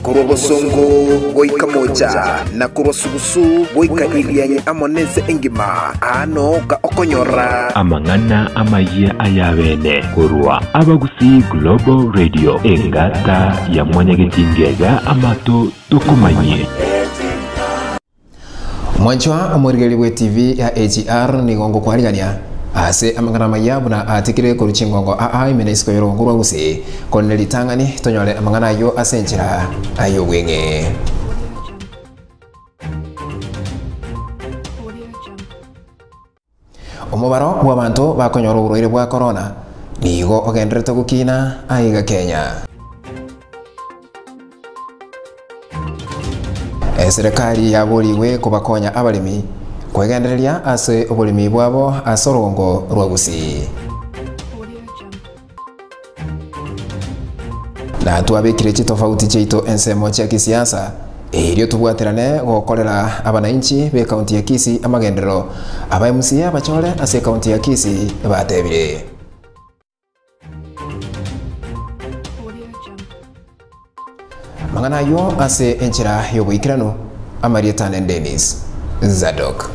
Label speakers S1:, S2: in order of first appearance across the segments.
S1: Korwa bosongo goika mocha, na korwa sugusu goika Irianyi amo nense engima, aa nooka okonyora.
S2: Amang'ana amayia ay'abeene korwa Abagusii Global Radio, engata ya mwanyagetingega amato tokomanyie.
S3: Mwanchwa omorigereria bwe TV ya AGR nigo ngokwarigania ase amang'ana amaya buna atikire korwa chingongo aa ime na isiko y'orogongo rwa Gusii. Korende ritang'ani tonyore amang'ana ayio ase enchera y'obweng'e. Omobaro bw'abanto bakonyora oborwaire bwa korona nigo ogendererete gokina aiga Kenya. Eserekari yaborigwe kobakonya abaremi kwegendereria ase oboremi bwabo ase orogongo rwa Gusii. Na twabekire chitofauti chiaito ensemo chia kisiasa, erio tobwaterane gokorera abanainchi b'ecounty ya Kisii amagenderero, aba MCA abachore ase ecounty ya Kisii batebire. Amang'ana ayio ase enchera y'oboikeranu, amarieta ane Dennis Zadok.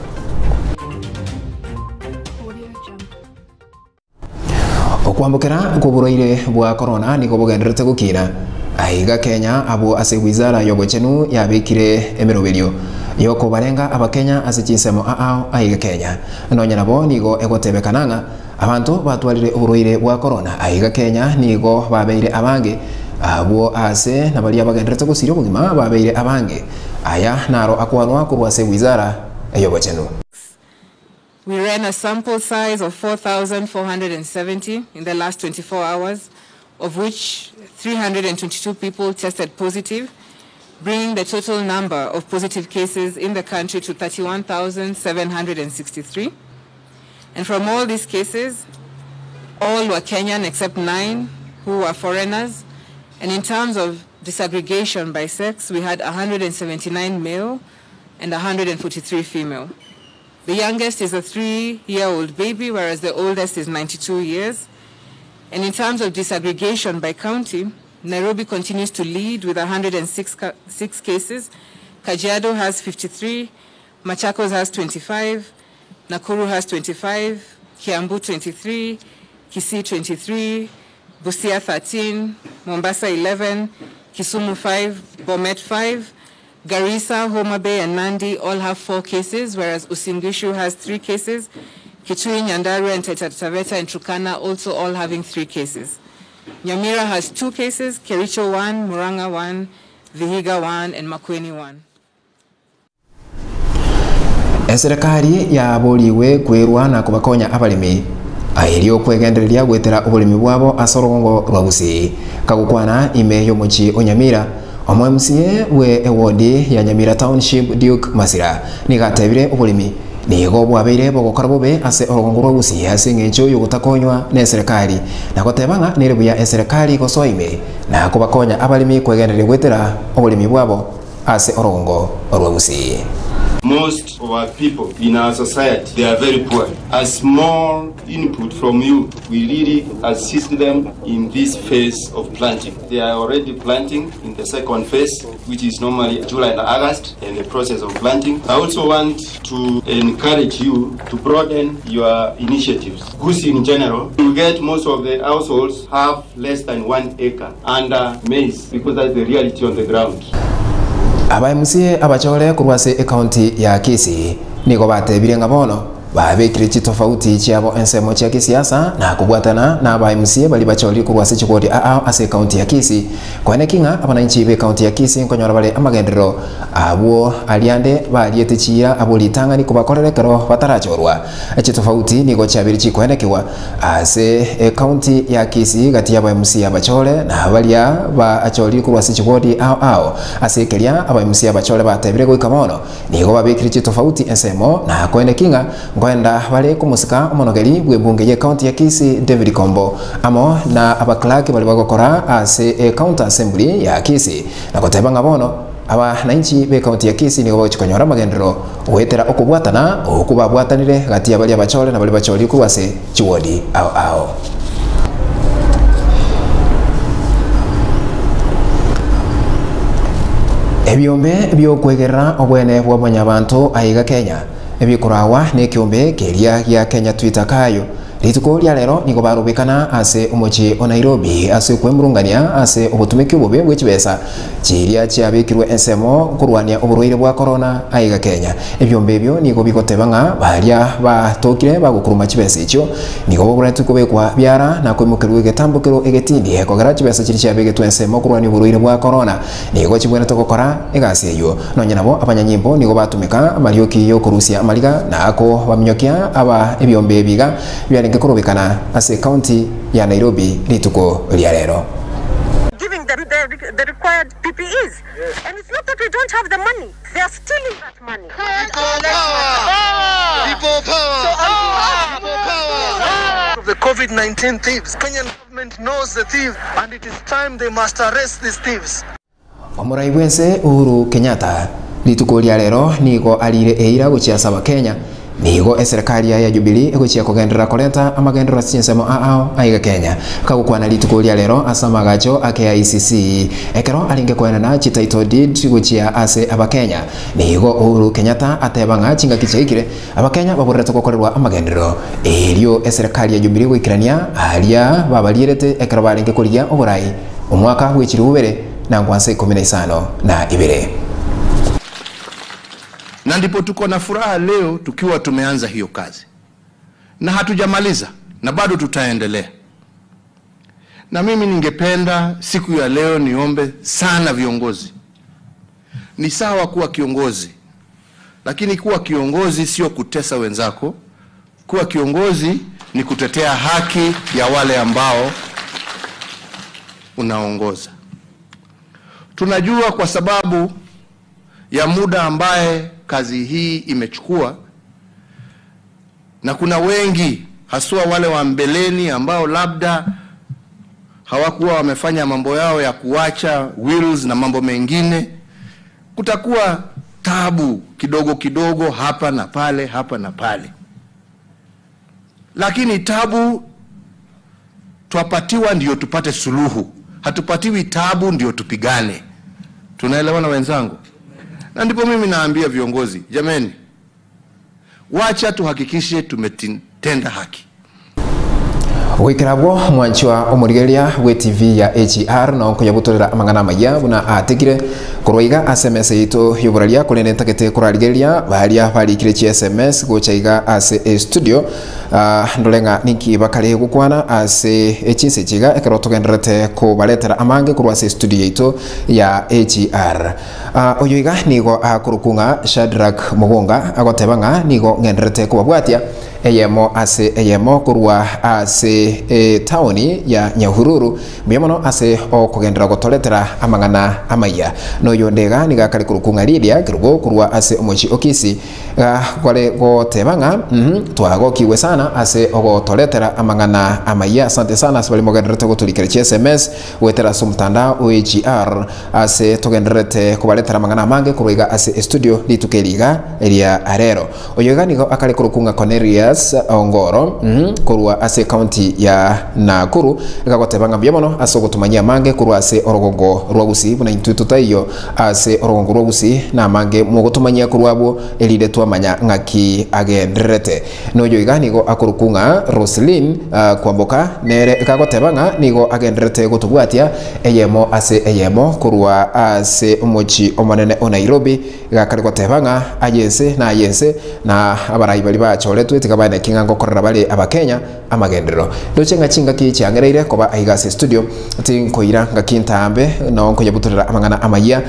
S3: Okwambokera kw'oborwaire bwa korona nigo bogendererete gokina aiga Kenya abwo ase wizara y'obochenu yabekire emeroberio y'okobarenga abakenya ase chinsemo ao aiga Kenya. Nonya nabo nigo egotebekana ng'a abanto batwarire oborwaire bwa korona aiga Kenya nigo babeire abange abwo ase na baria bagendererete gosiria obogima babeire abange. Aya naro akwanwa korwa ase wizara y'obochenu.
S4: We ran a sample size of 4,470 in the last 24 hours, of which 322 people tested positive, bringing the total number of positive cases in the country to 31,763. And from all these cases, all were Kenyan except nine who were foreigners. And in terms of disaggregation by sex, we had 179 male and 143 female. The youngest is a three-year-old baby, whereas the oldest is 92 years. And in terms of disaggregation by county, Nairobi continues to lead with 106 six cases. Kajiado has 53, Machakos has 25, Nakuru has 25, Kiambu 23, Kisii 23, Busia 13, Mombasa 11, Kisumu 5, Bomet 5, Garissa, Homa Bay, and Nandi all have four cases, whereas Uasin Gishu has three cases. Kitui, Nyandarua, and Taita Taveta and Turkana also all having three cases. Nyamira has two cases, Kericho 1, Murang'a 1, Vihiga 1, and Makueni 1.
S3: Eserekari yaborigwe kwerwa na kobakonya abaremi erio kwegendereria goetera oboremi bwabo ase orogongo rwa Gusii. Kagokwana ime y'omochie o Nyamira, omo MCA bwe ewodi ya Nyamira Township Duke Masira nigo atebire oboremi nigo bwabeire bogokora bobe ase orogongo rwa Gusii ase eng'encho y'ogotakonywa n'eserekari na goteba ng'a nere buya eserekari gosoa ime na kobakonya abaremi kwegendereria goetera oboremi bwabo ase orogongo rwa Gusii.
S5: Most of our people in our society, they are very poor. A small input from you will really assist them in this phase of planting. They are already planting in the second phase, which is normally July and August, in the process of planting. I also want to encourage you to broaden your initiatives. Gusii in general, you get most of the households have less than 1 acre under maize, because that's the reality on the ground.
S3: Aba MCA abachore korwa ase ecounty ya Kisii nigo batebire ng'a bono babekire chitofauti chiabo ensemo chia kisiasa na kobwatana na aba MCA baria bachorire korwa ase chigori ao ase ecounty ya Kisii koeneki ng'a abananchi be ecounty ya Kisii nkonyora bare amagenderero abwo ariande bariete chiira abwo ritang'ani kobakorera ekero batarachorwa. Chitofauti nigo chiabeire chikoenekigwa ase ecounty ya Kisii gati y'aba MCA abachore na baria bachorire korwa ase chigodi ao ao. Ase ekeria aba MCA abachore batebire goika bono nigo babekire chitofauti ensemo na koeneki ng'a nkoenda bare komosika omonogeri bw'ebunge y'ecounty ya Kisii David Kombo amo na abaclerk baria bagokora ase ecounty assembly ya Kisii na goteba ng'a bono Abananchi b'ecounty ya Kisii nigo bagochia konyora amagenderero goetera okobwatana okwo babwatanire gati ya baria abachore na baria bachorire korwa ase chiwodi ao ao. Ebiombe bi'okwegerera obwene bwa mwanyabanto aiga Kenya, ebikoragwa nekiombe keria gia Kenya Twitter Kayo, rituko ria rero nigo barobekana ase omochie o Nairobi ase okwemurungania ase obotumeki obobe bwe chibesa chiria chiabekirwe ensemo korwania oborwaire bwa korona aiga Kenya. Ebiombe ebio nigo bigoteba ng'a baria batokire bagokuruma chibesa echio nigo bobwenerete kobekwa biara na koimokerwa egetambokero egetindi kogera chibesa chiria chiabegetwe ensemo korwania oborwaire bwa korona nigo chibwenerete gokora egasi eyio. Nonya nabo abanyanyimbo nigo batumeka amarioki y'okorusia amariga na akobaminyokia aba ebiombe ebi iga biarenge korobekana ase ekaunti ya Nairobi rituko ria rero.
S6: giving them the, the required PPEs. And it's not that we don't have the money, they are stealing that money.
S7: People power! People power!
S8: The COVID 19 thieves. Kenyan government knows the thief, and it is time they must arrest these thieves.
S3: Omorai bwense Uhuru Kenyatta rituko ria rero nigo arire eira gochia ase abakenya nigo eserekari ya Jubilee egochia kogenderera koreta amagenderero ase chinsemo ao aiga Kenya. Kagokwana rituko ria rero ase amagacho a KICC ekero arenge koenana chititle deed gochia ase abakenya nigo Uhuru Kenyatta ateba ng'a chingaki chiaikire abakenya baborerete gokorerwa amagenderero erio eserekari ya Jubilee goikerania aria babarierete ekero barenge korigia oborai omwaka bwechiri bubere na ngwansa 15 na 2.
S7: Na ndipo tuko na furaha leo tukiwa tumeanza hiyo kazi na hatujamaliza na bado tutaendelea. Na mimi ningependa siku ya leo niombe sana viongozi. Ni sawa kuwa kiongozi, lakini kuwa kiongozi sio kutesa wenzako. Kuwa kiongozi ni kutetea haki ya wale ambao unaongoza. Tunajua kwa sababu ya muda ambaye kazi hii imechukua, na kuna wengi haswa wale wa mbeleni ambao labda hawakuwa wamefanya mambo yao ya kuacha wills na mambo mengine, kutakuwa tabu kidogo kidogo hapa na pale, hapa na pale, lakini tabu twapatiwa ndio tupate suluhu, hatupatiwi tabu ndio tupigane. Tunaelewana wenzangu? Na ndipo mimi naambia viongozi, jameni, wacha tuhakikishe tumetenda haki.
S3: Gwikira bwo mwanchi wa omorigereria bwe TV ya AGR no nkonya amang'ana amaya buna atigire korwa iga SMS yitu yoboraria kuri nentagete kurarigereria baria barikire chi SMS gocha iga ase e studio ndore ng'a ninki bakare gukwana ase echinse chiga ekero tugenderete kubaretera amange korwa ase studio yitu ya AGR. Oyo iga nigo akoruku ng'a Shadrack Mugunga agoteba ng'a nigo ng'enderete kubabwatia eyemo ase eyemo korwa ase e, taoni ya Nyahururu mbuya mono ase okogendera gotoretera amang'ana amaya noyo ndega niga kare koruku ng'a Lydia kerugo korwa ase omochi okisi ga kware goteba ng'a twagokiwe sana ase ogotoretera amang'ana amaya. Asante sana ase bari mogenderete goturikera chi SMS gwetera ase omotandao o AGR ase togenderete kobaretera amang'ana amange korwa iga ase studio rituko eriga eria arero. Oyo iga nigo akare koruku ng'a Cornelius Ongoro korwa ase county ya Nakuru gagoteba ng'a mbuya mono ase ogotumanyia amange korwa ase orogongo rwa Gusii buna intwe totaiyo ase orogongo rwa Gusii na amange mogotumanyia korwa abwo erinde twamanya ng'aki agendererete. Noyo iga nigo akoruku ng'a Roslyn Kwamboka nere gagoteba ng'a nigo agendererete gotobwatia eyemo ase eyemo korwa ase omochi omonene o Nairobi gakare goteba ng'a ayense na ayense na abarai bari bachoretwe tiga baene king'a ngokorera bare abakenya amagenderero. Ndoche ng'a chingaki chiang'ereire koba aiga ase studio tinkoira ngaki ntambe no nkonyabutorera amang'ana amaya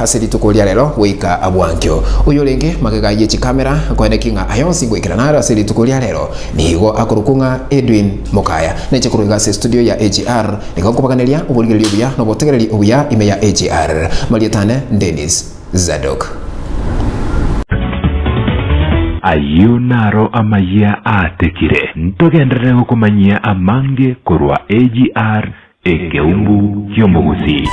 S3: ase rituko ria rero goika abwankio. Oyo renge magega ye chikamera nkoene king'a ayonsi ngoikera naro ase rituko ria rero nigo akoruku ng'a Edwin Mokaya neche korwa iga ase studio ya AGR nigo nkobaganeria oborigereria obuya na obotegereri obuya ime ya AGR. Marietane Dennis Zadok.
S2: Ayio naro amaya aatekire ntogenderere gokomanyia amange korwa AGR ekeumbu ki'omogusi.